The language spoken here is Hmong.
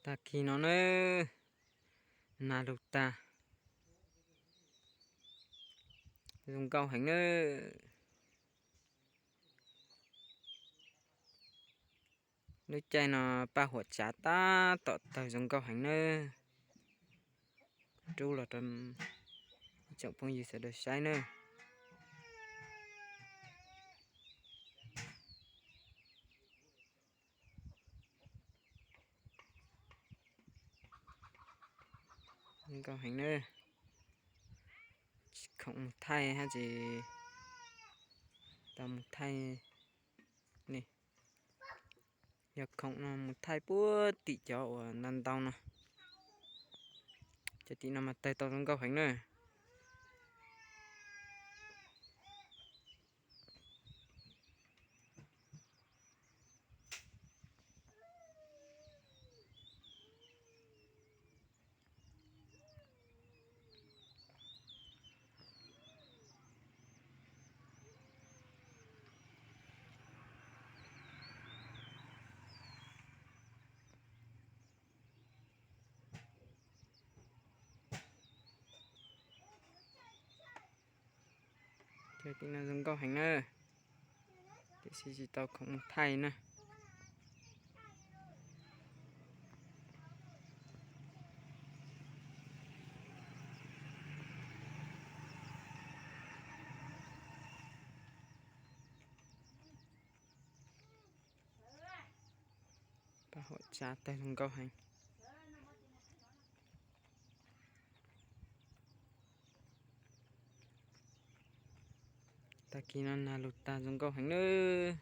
Tag kis no nawb, nag lug tag, zoo nkauj heev nawb. Lub caij no paj huam tsav tab tom tawg zoo nkauj heev nawb. Rub los rau ib tsoom phooj ywg sawv daws saib nawb. Zoo nkauj heev nawb. Tsis khoom mus thaij hab tsis tau mus thaij ne. Yog khoom no mus thaij puag tim cov uas ntau ntau no. Cov tim no mas tawg tau zoo nkauj heev na. Cov tim no zoo nkauj heev na, tiam sis tsis tau khoom mus thaij na. Paj huam tsav tawg zoo nkauj heev. Tag kis no nag lug tag zoo nkauj heev nawb.